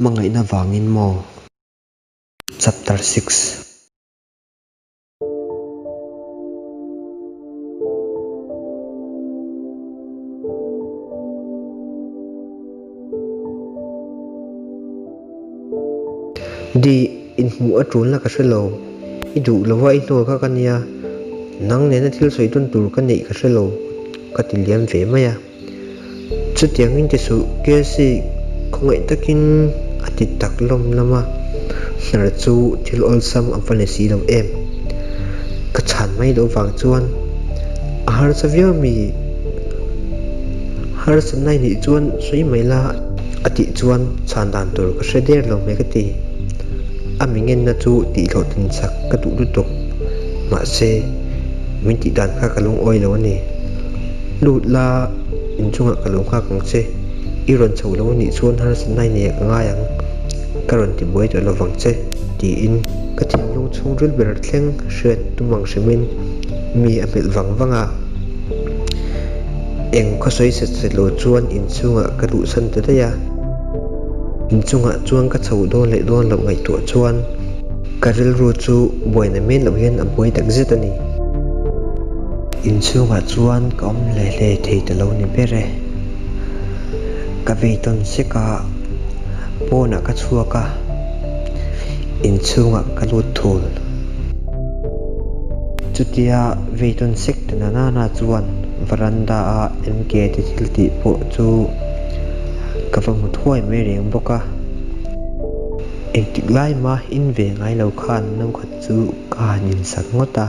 Hmangaihna vangin maw? Chapter 6. Di, inhmuh a tulna ka hre lo. I duh lova i hnawl kha ka nia. Nang nena thil sawi tawn tur ka neih ka hre lo, ka ti liam ve mai a. Chutiangin ti suh, Casey khawngaih takin a ti tak lawm lam a, hnar chu thil awlsam a va ni si lo em. Ka chhan mai loh vang chuan a harsa viau mi? Harsatna i nih chuan sawi mai la a tih chuan chhan dan tur ka hre der lo mai ka ti. A mi ngenna chu tihhlawhtlin chak ka duh lutuk. Mahse, min tih dan kha ka lungawi lo a ni. Lut la, inchungah ka lo nghak ang che. I rawn chho lo anih chuan harsatna i nei ah ka ngai ang, ka rawn ti buai tawh lovang che, tiin ka thinlung chhungril ber thleng hriat tum ang hrimin mi a hmelh vang vang a. Eng khawsawi set set lo chuan inchungah ka luhsan ta daih a. Inchungah chuan ka chho dawn leh dawn loh ngaihtuah chuan ka rilru chu buaina men loh hian a buai tak zet a ni. Inchhungah chuan ka awm hle hle thei ta lo ni ber e. Ka vei tawn sek a, pawnah ka chhuak a, inchhungah ka lut thul. Chutia vei tawn sek ta na nana chuan varanda a MK te thil tih pawh chu ka va hmu thuai mai reng bawk a. Engtik lai mah in ve ngai lo khan no khat chu ka han insak ngawt a.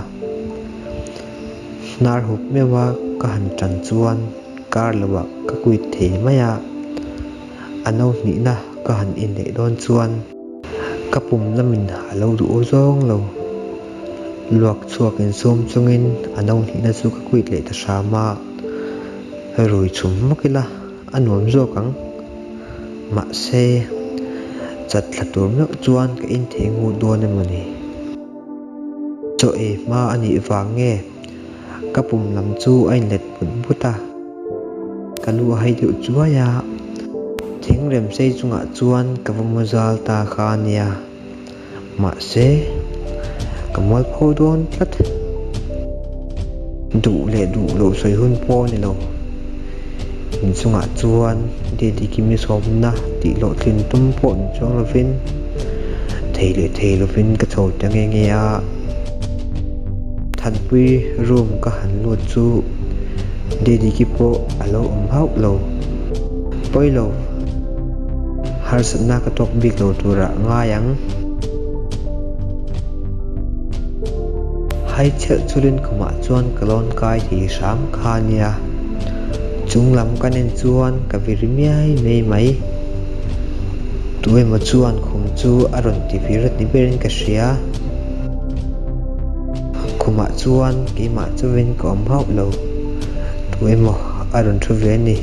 Hnar hup meuh a ka han tan chuan kar loah ka quit thei mai a, a no hnihna ka han inneih dawn chuan ka pum lamin a lo duh zawng lo. Luak chhuak insum chungin a no hnihna chu ka quit leh ta hram a, rui chhum hmawk ila a nuam zawk ang. Mahse, chat thla tur meuh chuan ka inthei ngut dawn emaw ni? Chaw ei hma a nih vang nge ka pum lam chu a inlet but but a, ka lu a hai deuh chuai a, thingrem sei chungah chuan ka va mu zal ta kha a nia, mahse ka mualpho dawn tlat. Duh leh duh loh sawi hun pawh a ni lo, inchungah chuan Daddy Kimi sawmna tih hlawhtlin tum pawh ni chuang lovin thei leh thei lovin ka chho ta nge nge a. Thanpui room ka han lut chu Daddy Ki pawh a lo awm hauh lo. Pawi lo, harsatna ka tawk bik lo turah ngai ang. Hai chhelh chulin khumah chuan ka lawn kai thei hram kha a nia. Chung lam ka nen chuan ka vir miai mai mai. Tu emaw chuan khum chu a rawn ti vir ni berin ka hria. Khumah chuan keimah chuvin ka awm hauh lo. Tu emaw a rawn thu ve a ni.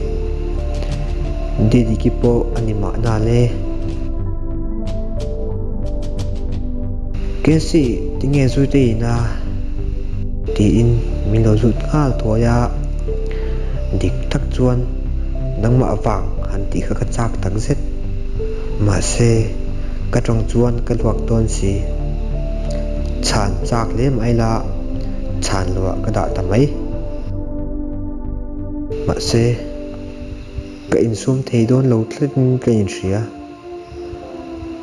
Didiki pawh a ni mahna le. Casey, tinge zute in a? tiin min lo zut nghal thuai a, dik tak chuan nangmah vang han tih kha ka chak tak zet. Mahse, ka tawng chuan ka luak dawn si. Chhan chak hle mah ila chhan loah ka dah ta mai. Mahse, ka insum thei dawn lo tlatin ka inhria.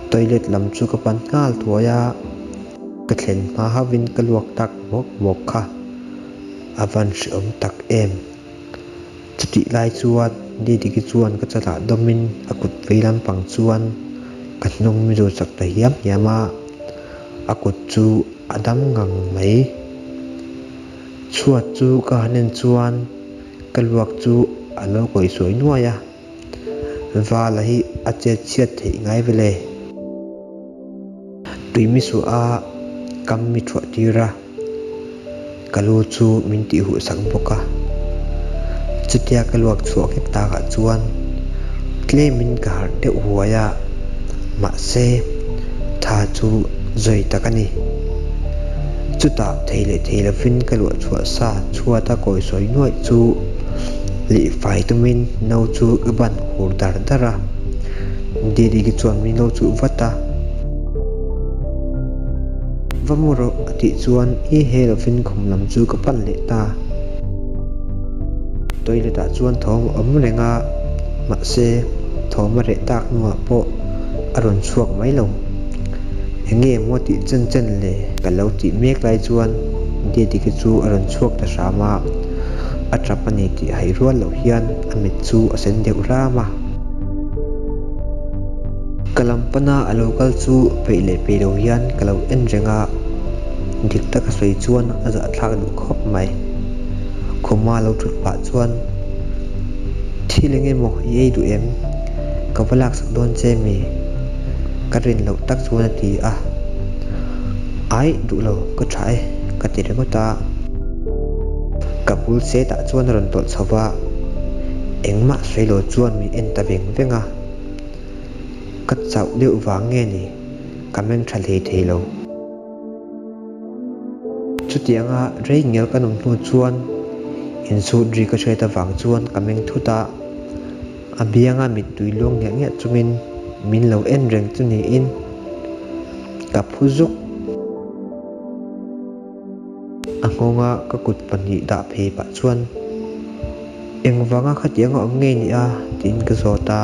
Toilet lam chu ka pan nghal thuai a, ka thlen hma hauhin ka luak tak mawk mawk kha a van hreawm tak em. Chutih lai chuan Didiki chuan ka chalah dawmin a kut vei lampang chuan ka hnung mi zut chak ta hiam hiam a, a kut chu a dam ngang mai. Chhuat chu ka han en chuan ka luak chu a lo kawisawi nuai a. Vala hi a chet chhiat theih ngai vele. Tui mi suah a kam mi thuah tir a, ka lu chu min tih huh sak bawk a. Chutia ka luak chhuah nghek takah chuan tlemin ka harh deuh huai a, mahse tha chu zawi tak a ni. Chutah thei leh thei lovin ka luah chhuah sa chhuata kawisawi nuaih chu leh fai tumin no chu ka ban hur dar dar a. Didiki chuan min lo chuh vat a. Va mu rawh a tih chuan i he lovin khum lam chu ka pan leh ta. Toilet ah chuan thawm a awm reng a, mahse thawm a reh tak hnuah pawh a rawn chhuak mai lo. Eng nge maw tih chen chen le? Ka lo tih mek lai chuan Didiki chu a rawn chhuak ta hram a, a tap a ni tih haih rual loh hian a mit chu a sen deuh ram a. Ka lam pana a lo kal chu peih leh peih lo hian ka lo en reng a, dik taka sawi chuan a zahthlak duh khawp mai. Khuma lo thut pah chuan, Thil eng emaw i ei duh em? Ka va laksak dawn che mi? Ka rin loh tak chuan a ti a. Aih duh lo, ka tha e, ka ti ringawt a. Ka bul setah chuan a rawn tawlh chho va, engmah sawi lo chuan min en ta veng veng a. Ka chauh deuh vang nge ni, ka meng tha hlei thei lo. Chutianga rei ngial ka nawm hnu chuan insut ri ka hriat avang chuan ka meng thut a, a bianga mittui luang ngiah ngiah chungin min lo en reng chu niin ka phu zuk. A nghawnga ka kut pahnih dah phei pah chuan, Engvanga khatiang a awm ngei ni a? tiin ka zawt a.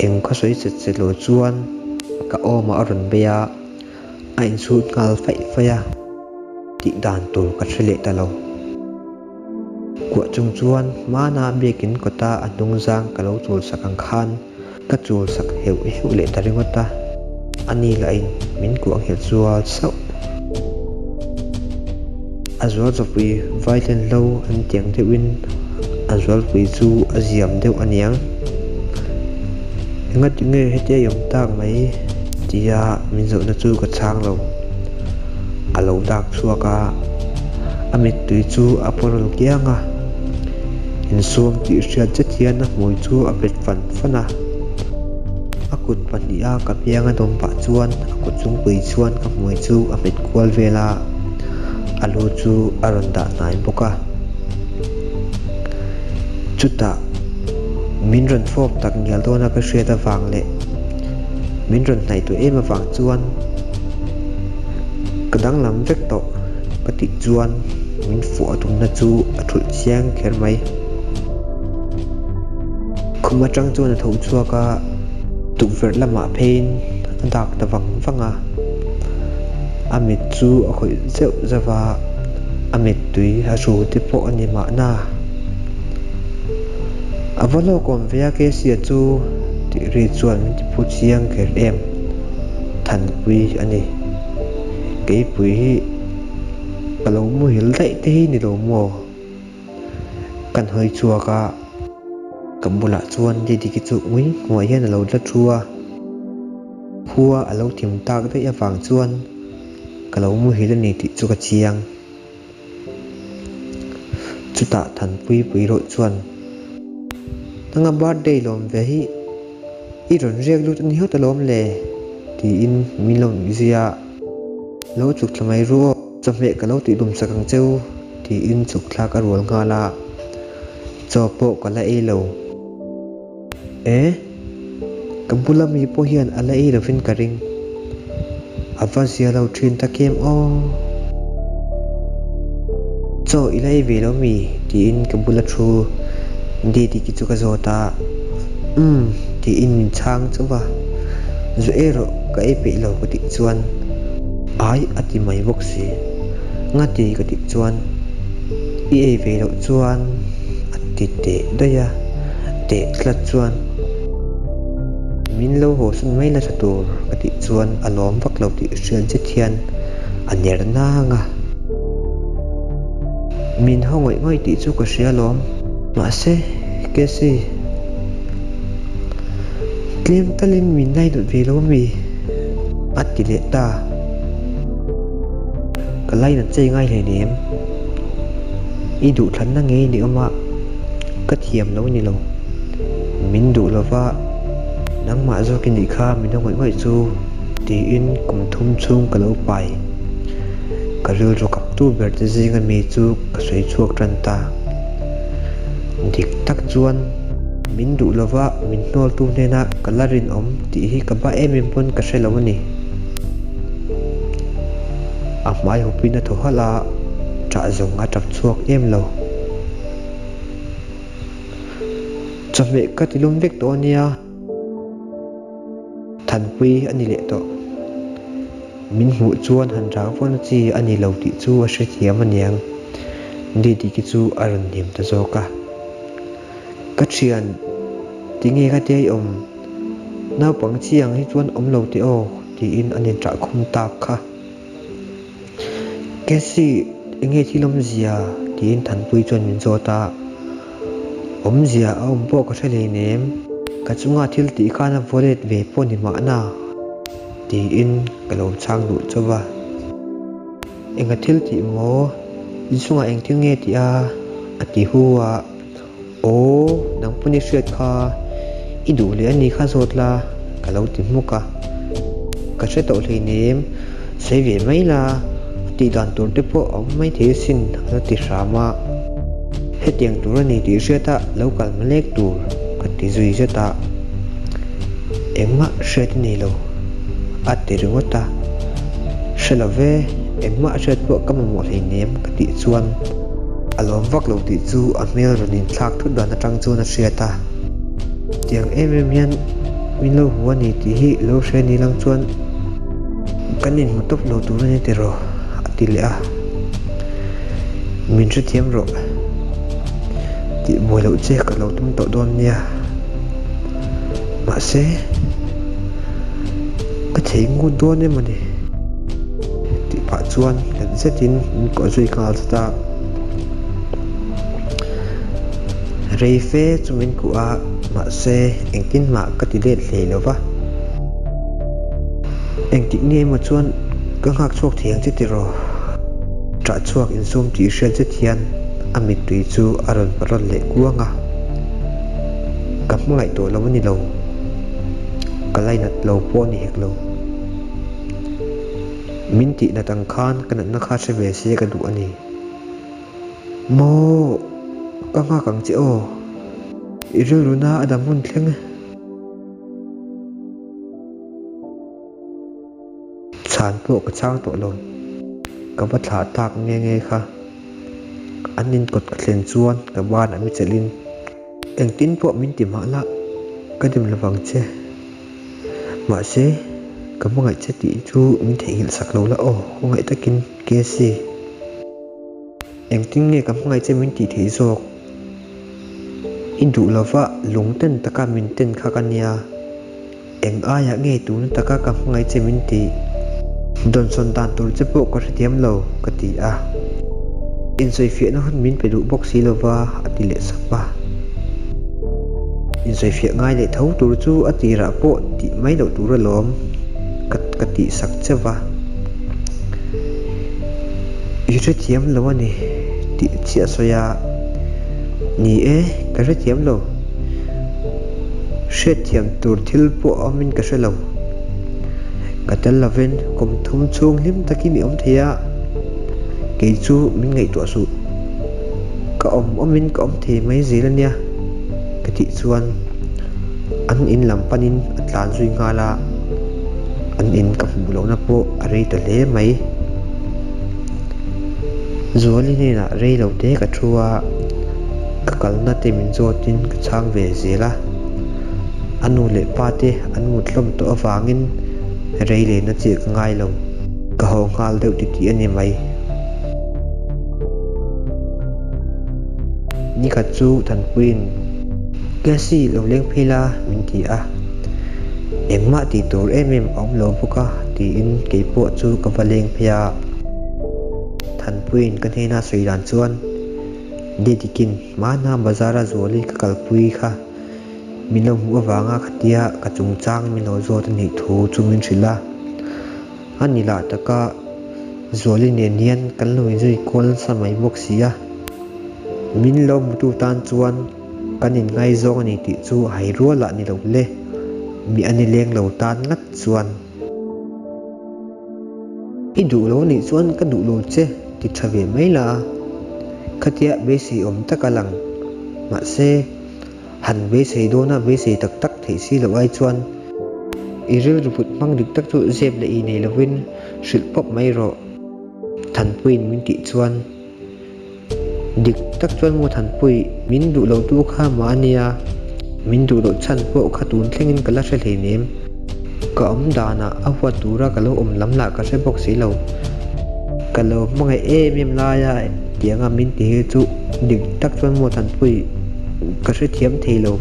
Eng khaw sawi chet chet lo chuan ka awmah a rawn bei a, a insut nghal faih faih a, tih dan tur ka hre leh ta lo. Kuah chung chuan hmana biakin kawta a hnungzang ka lo chul sak ang khan Ka chul sak heuh heuh leh ta ringawt a, a ni lahin min kuah nghelh zual sauh. A zual chawpui vaihlen hlo an tiang deuhin a zualpui chu a ziam deuh a niang. Engati nge hetia i awm tak mai? tia min zawhna chu ka chhang lo. A lo dak chhuak a, a mittui chu a pawrawl kiang a. Insuam tih hriat zet hian a hmui chu a bet fan fan a. A kut pahniha ka biang a dawm pah chuan a kut chungpui chuan ka hmui chu a hmet kual vel a, a lu chu a rawn dah hnai bawk a. Chutah min rawn fawp tak ngial dawna ka hriat avang leh min rawn hnaih tawh em avang chuan ka danglam vek tawh ka tih chuan min fuh a tumna chu a thulh chiang kher mai. Khum atang chuan a tho chhuak a, tukverh lamah pheiin a dak ta vang vang a. A mit chu a khawih zeuh zeuh a, a mittui a hru te pawh a ni mahna. A va hlawkawm ve a Kesia chu tih ri chuan min ti phu chiang kher em. Thanpui a ni. Keipui hi ka lo muhil daih te hi ni lo maw? Kan hawi chhuak a, ka bulah chuan Didiki chu ngui nghuai hian a lo tla thu a, khua a lo thim tak daih avang chuan ka lo muhil a ni tih chu ka chiang. Chutah Thanpui pui rawh chuan, Nanga birthday lawm ve hi i rawn riak lut a ni hawt alawm le tiin min lo nuih zui a, Lo chuk thla mai ru aw, chawhmeh ka lo tih dum sak ang cheu tiin chuk thlak a rual nghal a, chaw pawh ka la ei lo. E, ka bula mi pawh hian a la ei lovin ka ring. A va zia lo thin tak em aw. Chaw i la ei ve lo mi? tiin ka bula thu Didiki chu ka zawt a, Umm tiin min chhang chauh a, Zu ei rawh ka ei peih lo ka tih chuan Ai a ti mai bawk si. Ngati ka tih chuan I ei ve loh chuan a ti teh daih a, teh tlat chuan min lo haw sawn mai la tha tur ka tih chuan a lawm vak lo tih hriat zet hian a ner nang a. Min haw ngawih ngawih tih chu ka hria alawm. Mahse, Cassie, tlem talin min lainawt ve lo ami? A ti leh ta. Ka lainat chei ngai hle ni em? I duhthlanna ngei ni awm a, ka thiam lo ni lo. Min duh lova, nangmah zawk i nih kha min haw ngawih ngawih chu tiin kum thum chhung ka lo pai. Ka rilru kaptu ber te zinga mi chu ka sawi chhuak tan ta. Dik tak chuan Min duh lova min hnawltu hnena ka la rinawm tih hi ka ba em em pawn ka hre lo a ni. A hmai hupin a thaw halh a, ṭah zawng a ṭap chhuak em lo. Chawhmeh ka ti lum vek tawh a nia. Thanpui a ni leh tawh. Min hmuh chuan han rang vawn chi a ni lo tih chu a hrethiam a niang. Didiki chu a rawn hnim ta zawk a. Ka thian, tinge ka tia i awm? Naupang chi ang hi chuan awm lo teh aw, tiin an inṭah khum tak kha. Cassie, enge thil awmzia? tiin Thanpui chuan min zawt a. Awmzia a awm pawh ka hre hleinem, ka chunga thil tih khan a vaw let ve pawh ni mahna, tiin ka lo chhang duh chauh va. Enga thil tih maw? I chungah eng thil nge tih a? a ti hu a. Aw, nang pawn i hriat kha, i duh leh a ni kha zawt la, ka lo ti hmuk a. Ka hre tawh hleinem, sawi ve mai la, a tih dan tur te pawh a awm mai thei asin, a la ti hram a. Hetiang tur a ni tih hriat a lo kal hmalek tur ka ti zui zet a. Engmah hriat i nei lo, a ti ringawt a. Hre lo ve, engmah hriat pawh ka mamawh hleinem ka tih chuan a lawm vak lo tih chu a hmel rawn inthlak thut dan atang chuan a hriat a. Tiang em em hian min lo hu a ni tih hi lo hre ni lang chuan kan inhmu tawp lo tur a ni tiraw a ti leh a. Min hrethiam rawh tih buai loh che ka lo tum tawh dawn nia. Mahse ka thei ngut dawn em a ni tih pah chuan nghet zetin min kawh zui nghal zat a. Rei fe chu min kuh a, mahse engtin mah ka ti let hlei lo va. Engtik nge emaw chuan ka nghak chhuak thei ang che tiraw? Ṭah chhuak insum tih hriat zet hian a mittui chu a rawn parawl leh kuang a. Ka hmangaih tawh lo a ni lo. Ka lainat lo pawh a ni hek lo. Min tih nat ang khan ka natna kha hre ve se ka duh a ni. Maw, ka nghak ang che aw. I rilruna a dam hun thleng e. Chhan pawh ka chhang tawh lo. Ka va thlah tak nghe nghe kha. An inkawt ka thlen chuan ka banah mi chelhin engtin pawh min ti mah la ka dim lo vang che. Mahse, ka hmangaih che tih chu min theihnghilh sak lo la aw, khawngaih takin Casey. Engtin nge ka hmangaih che min tih theih zawk? I duh lova lung ten taka min ten kha ka nia. Eng aiah nge tuna taka ka hmangaih che min tih? Dawnsawn dan tur che pawh ka hrethiam lo, ka ti a. Insawifiahna hun min pe duh bawk si lova, a ti leh sap a. Insawifiah ngai leh tho tur chu a tirah pawh tih mai loh tur alawm, ka ka tih sak che va. I hrethiam lo a ni, tih chiah a sawi a. Ni e, ka hrethiam lo. Hriatthiam tur thil pawh a awmin ka hre lo. Ka tel lovin kum thum chhung hlim takin i awm thei a, kei chu min ngaihtuah suh. Ka awm awmin ka awm thei mai zel a nia ka tih chuan an in lam panin a tlan zui nghal a, an in ka hmuh lohna pawh a rei ta hle mai. Zuali hnenah rei lo te ka thu a, ka kalna te min zawtin ka chhang ve zel a. A nu leh pa te an mut hlawm tawh avangin rei lehna chiah ka ngai lo. Ka haw nghal deuh titih a ni mai. Nikhat chu Thanpuiin Cassie lo leng phei la min ti a, engmah tih tur em em a awm lo bawk a tiin keipawh chu ka va leng phei a. Thanpuiin ka hnena sawi dan chuan Didikin hmana bazar-a Zuali ka kalpui kha min lo hmuh avanga khatia ka chungchang min lo zawt a nih thu chu min hrilh a. A ni lah taka Zuali nen hian kan lo inzui kual nasa mai bawk si a. Min lo hmutu tan chuan kan inngaizawng a ni tih chu hai rual ah ni lo le, mi a ni leng lo tan ngat chuan. I duh lo nih chuan ka duh lo che ti tha ve mai la, khatia beisei awm tak a lang. Mahse. Han beisei dawna beisei tak tak theih si loh ai chuan i rilru put hmang dik tak chu zep leh i nei lovin hrilh pawp mai rawh. Thanpuiin min tih chuan dik tak chuan maw Thanpui min duh lo tu kha mah a nia, min duh loh chhan pawh kha tun thlengin ka la hre hleinem. Ka awm danah a huat tura ka lo awm lam lah ka hre bawk si lo. Ka lo hmangaih em em laia tianga min ti hi chu dik tak chuan maw Thanpui ka hrethiam thei lo.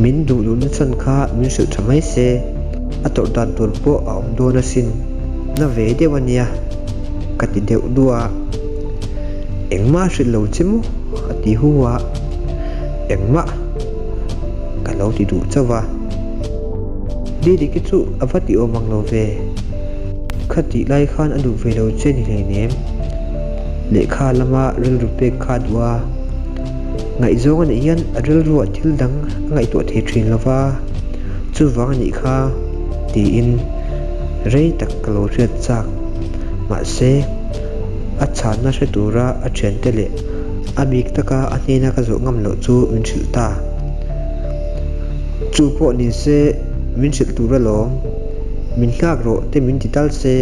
Min duh lohna chhan kha min hrilh tha mai se, a tawrh dan tur pawh a awm dawn asin. Na ve deuh a nia, ka ti deuh duah a. Engmah a hrilh lo che maw? a ti hu a. Engmah? Ka lo ti duh chauh va. Didiki chu a va ti awm ang lo ve. Kha tih lai khan a duh ve lo che ni hleinem. Lehkha lama rilru pek kha a duh a. Ngaihzawng a nih hian a rilruah thil dang a ngaihtuah thei thin lo va, chuvang a nih kha tiin rei tak ka lo hriat chak. Mahse, a chhanna hre tura a thiante leh a bik taka a hnena ka zawh ngam loh chu min hrilh ta. Chu pawh ni se min hrilh tur alawm, min nghak rawh te min ti tal se,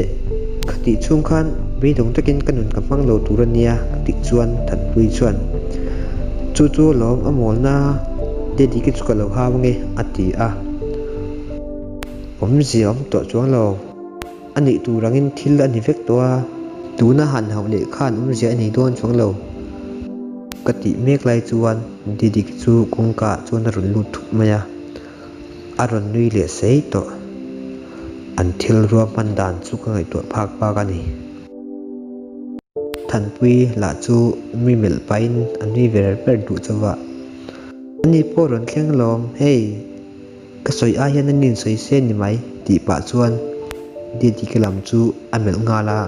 kha tih chhung khan beidawng takin ka nun ka hmang lo tur a nia ka tih chuan Thanpui chuan, Chu chu alawm a mawlna Daddy ki chu ka lo hau ange a ti a. Awmzia awm tawh chuang lo. A nih tur angin thil a ni vek tawh a, tuna han hauh leh khan awmzia a nei dawn chuang lo. Ka tih mek lai chuan Didik chu kawngka ah chuan a rawn lut thut mai a, a rawn nui leh sei tawh. An thil ruahman dan chu ka ngaihtuah phak bak a ni. Thanpui lah chu mi melh pahin a nui ver ver duh chauh a, Ani pawh rawn thleng lawm, hei. Ka sawi ai hian an insawi se ni mai tih pah chuan Didika lam chu a melh nghal a,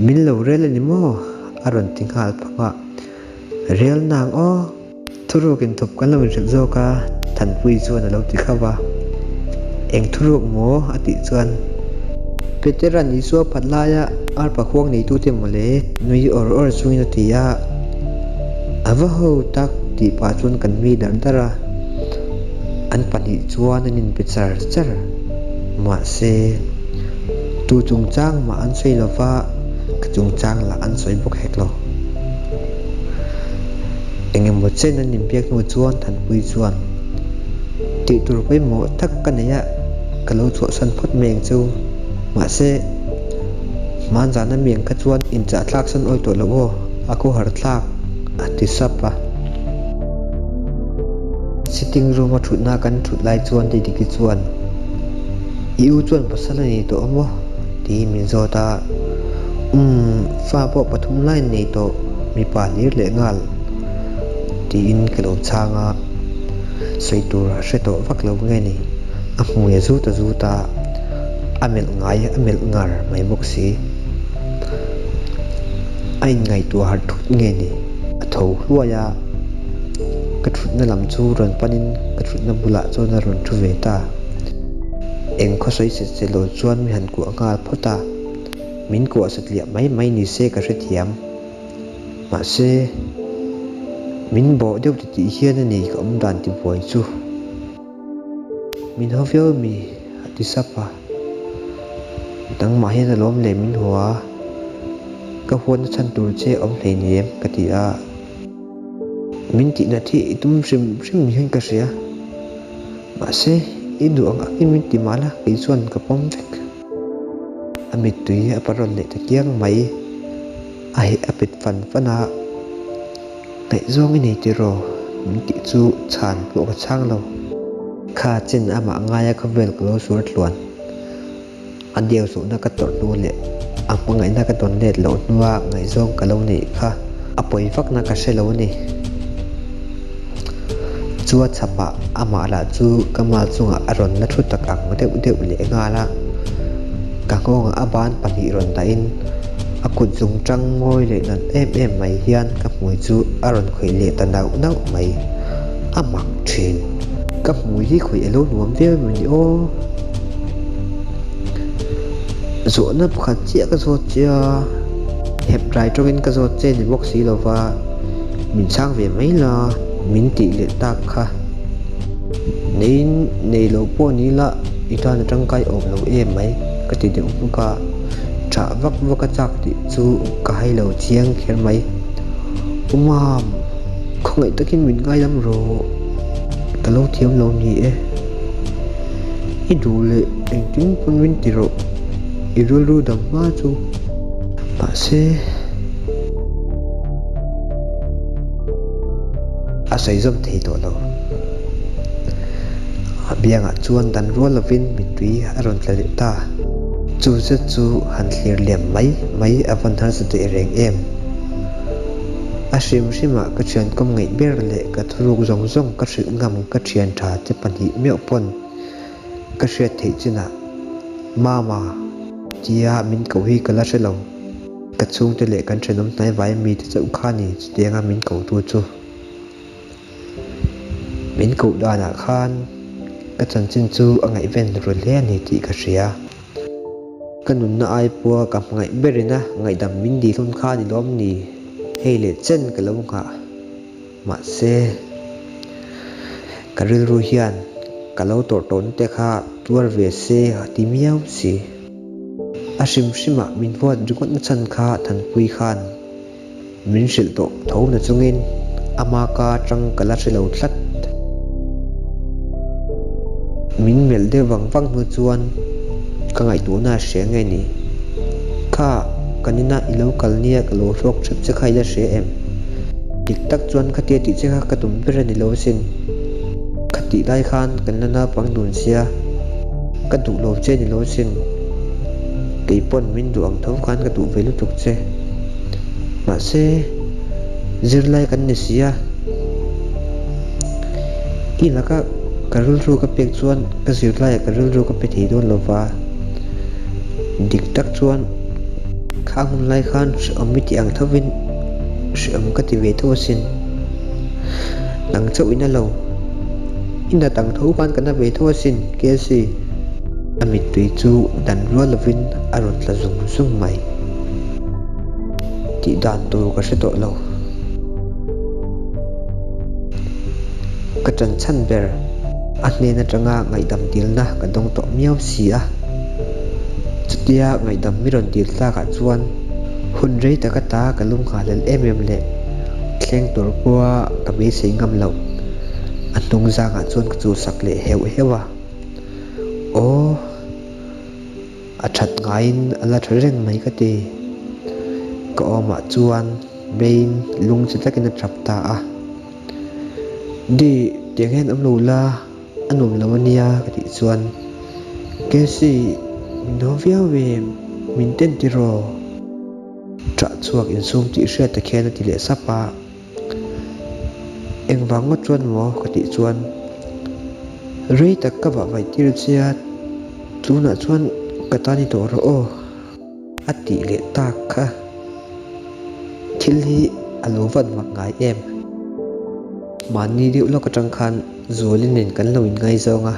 Min lo rel a ni maw? a rawn ti nghal phang a, Rel nang aw, thuruk inthup kan lo inhrilh zawk a Thanpui chuan a lo ti khauh a, Eng thuruk maw? a tih chuan Petera'n Isua phat laia arpa khuang neitute mawle nui awr awr chungin a ti a, A va ho tak tih pah chuan kan nui darh darh a, an pahnih chuan an inbe char char. Mahse, tu chungchang mah an sawi lo va, ka chungchang lah an sawi bawk hek lo. Eng emaw chen an inbiak hnu chuan Thanpui chuan, Tih tur pawimawh tak ka nei a, ka lo chhuahsan phawt mai ang chu. Mahse, Hmanzana miang kha chuan inchah thlak san awi tawh loh aw, a khawhar thlak, a ti sap a. Sitting room a thutna kan thut lai chuan Didiki chuan, I u chuan pasal a nei tawh a maw? tiin min zawt a. Umm, fa pawh pathum lai an nei tawh, mipa hlir leh nghal, tiin ka lo chhang a. Sawi tur a hre tawh vak lo nge ni, a hmui a zut a zut a. A melh ngai a melh ngar mai bawk si. A inngaihtuah harh thut nge ni? A tho hluai a, ka thutna lam chu rawn panin ka thutna bulah chuan a rawn thu ve ta. Eng khawsawi che che lo chuan mi han kuah nghal phawt a, min kuah satliah mai mai ni se ka hrethiam. Mahse, min bawh deuh titih hian a ni ka awmdan tibuai chu. Min haw viau mi? a ti sap a. Nangmah hian alawm leh min haw a, ka huatna chhan tur che awm hleinem ka ti a. Min tihna thi i tum hrim hrim ni hian ka hria. Mahse, i duh ang angin min ti mahla kei chuan ka pawm vek. A mittui a parawn leh ta kiang mai. A heh a pet fan fan a. Ngaihzawng i nei tiraw? Min tih chu chhan pawh ka chhang lo. Kha chen amah ngaia khawvel ka lo sual tluan. A deu zawhna ka tawrh hnu leh a hmangaihna ka dawn let loh hnua ngaihzawng ka lo neih kha a pawi vakna ka hre lo a ni. Chua chhapah amah lah chu ka mal chungah a rawn la thu tak ang deuh deuh leh nghal a. Ka nghawngah a ban pahnih rawn dahin a kut zung tang ngawi leh nalh em em mai hian ka hmui chu a rawn khawih leh ta nauh nauh mai. A mak thin. Ka hmui hi khawih a lo nuam viau emaw ni aw. Zawhna pakhat chiah ka zawt che a, hep rai tawngin ka zawt che ni bawk si lova, min chhang ve mai la. Min tih leh tak kha. Neiin nei lo pawh ni la i tan a tangkai awm lo em mai ka ti deuh hmuk a, ṭhah vak vak a chak tih chu ka hai lo chiang kher mai. U Mam, khawngaih takin min ngaidam rawh, ka lo thiam lo ni e. I duh leh engtin pawn min ti rawh, i rilru dam hma chu. Mahse. A sawi zawm thei tawh lo. A biangah chuan dan rual lovin mittui a rawn tla leh ta. Chu zet chu han thlir liam mai mai a vawn harsa teh reng em. A hrim hrimah ka thian kawm ngaih ber leh ka thuruk zawng zawng ka hrilh ngam ka thian tha che pahnih meuh pawn ka hriat theih chinah Mama tia min koh hi ka la hre lo. Ka chhungte leh kan thenawm hnaivai mite chauh kha ni chutianga min kohtu chu. Min koh danah khan ka chanchin chu a ngaihven ru hle a ni tih ka hria. Ka nunna ai pawha ka hmangaih berina ngaihdam min dil hun kha ni lawm ni hei leh chen ka lo nghah. Mahse, ka rilru hian ka lo tawrh tawhna te kha tuar ve se a ti miau si. A hrim hrimah min huat ringawt na chhan kha Thanpui khan min hrilh tawh tho na chungin ama ka atang ka la hre lo tlat. Min melh deuh vang vang hnu chuan ka ngaihtuahna a hria nge ni? Kha, kan inah i lo kal nia ka lo hrawk hrep che kha i la hria em? Dik tak chuan khatia tih che kha ka tum ber a ni lo asin. Khatih lai khan kan la naupang dun sia, ka duh lo che ni lo asin. Kei pawn min duh ang tho khan ka duh ve lutuk che. Mahse, zirlai kan ni si a. I laka ka rilru ka pek chuan ka zirlaiah ka rilru ka pe thei dawn lo va. Dik tak chuan kha hun lai khan hrehawm i tih ang thovin hrehawm ka ti ve tho asin. Nang chauh in a lo. I nat ang tho khan ka na ve tho asin, Kelsey. A mittui chu dan rual lovin a rawn tla zung zung mai. Tih dan tur ka hre tawh lo. Ka ṭan chhan ber a hnen aṭanga ngaihdam dilna ka dawng tawh miau si a. Chutia ngaihdam mi rawn dil tlakah chuan hun rei tak ata ka lung nghahhlelh em em leh thleng tur pawha ka beisei ngam loh a hnung zangah chuan ka chulsak leh heuh heuh a. Aw. A that ngaiin a la tha reng mai ka ti. Ka awmah chuan Main lungchhe takin a tap ta a. Di, tiang hian awm lo la, a nuam lo a nia ka tih chuan Cassie, min haw viau em? Min ten tiraw? Ṭah chhuak insum tih hriat tak hian a ti leh sap a. Engvang ngawt chuan maw ka tih chuan rei tak ka vah vaih tir che a, tunah chuan ka ta ni tawh rawh aw a tih leh tak kha. Thil hi a lo vat mak ngai em? Mahni deuh lawk atang khan Zuali nen kan lo inngaizawng a.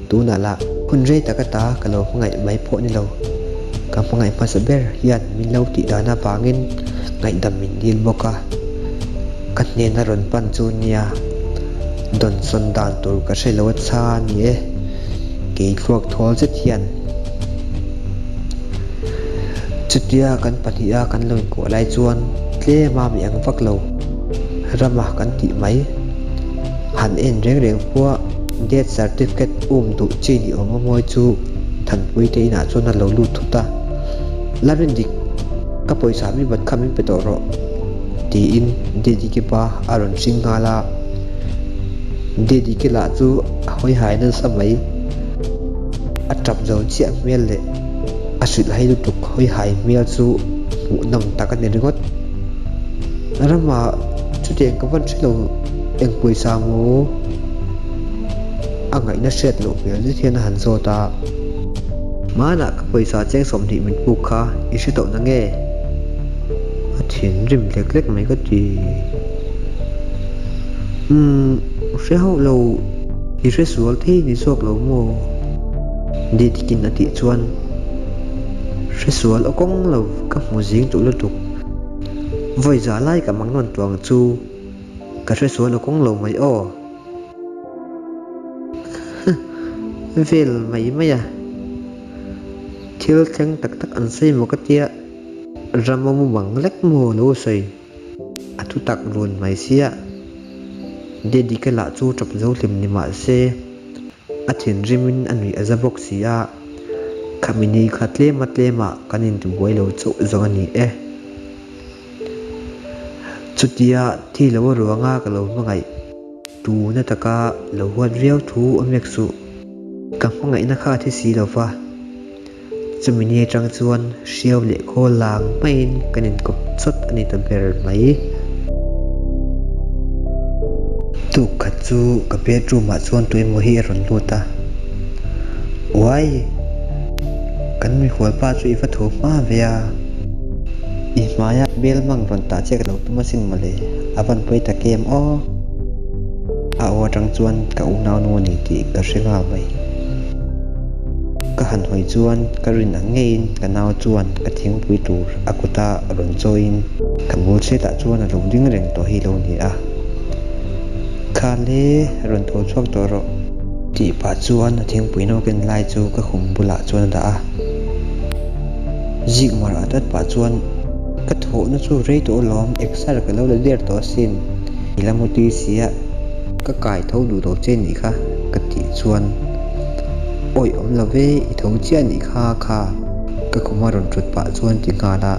Tunah lah hun rei tak ata ka lo hmangaih mai pawh ni lo. Ka hmangaih hmasa ber hian min lo tih dan avangin ngaihdam min dil bawk a. Ka hnena rawn pan chu nia dawnsawn dan tur ka hre lo a chha a ni e, kei thluak thawl zet hian. Chutia kan pahniha kan lo inkuah lai chuan tlem a mi ang vak lo rama kan tih mai. Han en reng reng pawh death certificate um duh chi ni awm a mawi chu Thanpui te inah chuan a lo lut thut a, La rindik, ka pawisa mi bat kha min pe tawh rawh tiin Didiki pa a rawn hring nghal a, Didiki lah chu a hawi hai nasa mai. A tap zo chiah hmel leh a hrilh hai lutuk hawi hai hmel chu hmuhnawm tak a ni ringawt. Ramah chutiang ka van hre lo eng pawisa maw? A ngaihna hriat loh hmel zet hian a han zawt a. Hmanah ka pawisa cheng 20 min puk kha i hre tawh na nge? A thinrim lek lek mai ka ti. Umm, hre hauh lo, i hre sual thei ni zawk lo maw? Didkin a tih chuan hre sual aw kawng lo ka hmu zing tawh lutuk. Vawi za lai ka mang nawn tuang chu. Ka hresual a kawng lo mai aw. Vel mai mai a. Thil thleng tak tak an sawi maw ka tia. Rama mumang lek maw lo sawi. A thu tak run mai sia. Daddy ka lah chu tap zo hlim ni mah se a thinrimin a nuih a za bawk si a. Khami ni kha tlema tlemah kan intibuai lo chauh zawng a ni e. Chutia thi lo ruanga ka lo hmangaih tuna taka lo huat viau thu a mek suh. Ka hmangaihna kha a thi si lo va. Chumi ni atang chuan hriau leh khawl lang maiin kan inkawp chawt a ni ta ber mai. Tuk khat chu ka bedroom ah chuan tuemaw hi a rawn lut a. Uai! Kan mikhualpa chu i va tho hma ve a. I hmaia hmelmang rawn tah chiah ka lo tum asin mawle, a van pawi tak em aw. A aw atang chuan ka unaunu a ni tih ka hre nghal mai. Ka han hawi chuan ka rin ang ngeiin ka nau chuan ka thingpui tur a kuta rawn chawiin ka bul chhiatah chuan a lo ding reng tawh hi lo ni a. Kha le, rawn tho chhuak tawh rawh. Tih pah chuan a thingpui no ken lai chu ka khum bulah chuan a dah a. Zik mar at at pah chuan ka thawhna chu rei tawh alawm, exer ka lo la der tawh asin, i la mutui sia, ka kai tho duh lo che nih kha ka tih chuan awi awm lo ve, i tho chiah nih kha kha ka khuma rawn thut pah chuan ti nghal a,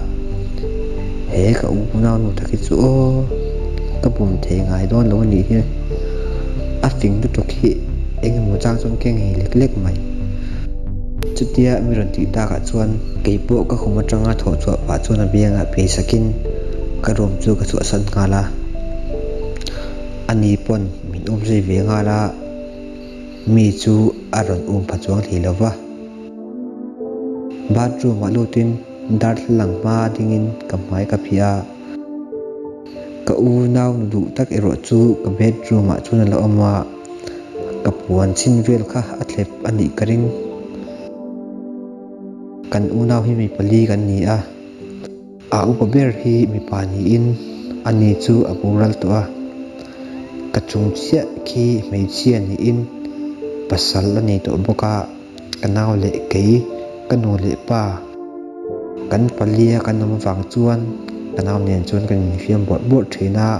he ka unau nu tak hi chu aw ka bum thei ngai dawn lo anih hi, a fing lutuk hi eng emaw chang chuan ka ngei lek lek mai. Chutia mi rawn tih takah chuan kei pawh ka khum atanga thawh chhuah pah chuan a biangah phei sakin ka room chu ka chhuahsan nghal a. Ani pawn min um zui ve nghal a, mi chu a rawn um pha chuang thei lo va. Bathroom ah lutin darthlalang hma dingin ka hmai ka phih a. Ka unau nu duh tak erawh chu ka bedroom ah chuan a la awm a, ka puan chhin vel kha a thlep a nih ka ring. Kan unau hi mi pali kan ni a, a upa ber hi mipa niin ani chu a boral tawh a, ka chung chiah khi hmeichhia niin pasal a nei tawh bawk a. Ka nau leh kei, ka nu leh pa, kan palia kan awm avang chuan ka nau nen chuan kan infiam bawrh bawrh thin a,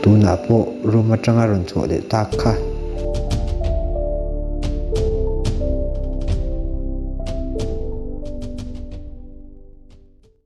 tunah pawh room atanga rawn chhuah leh tak kha.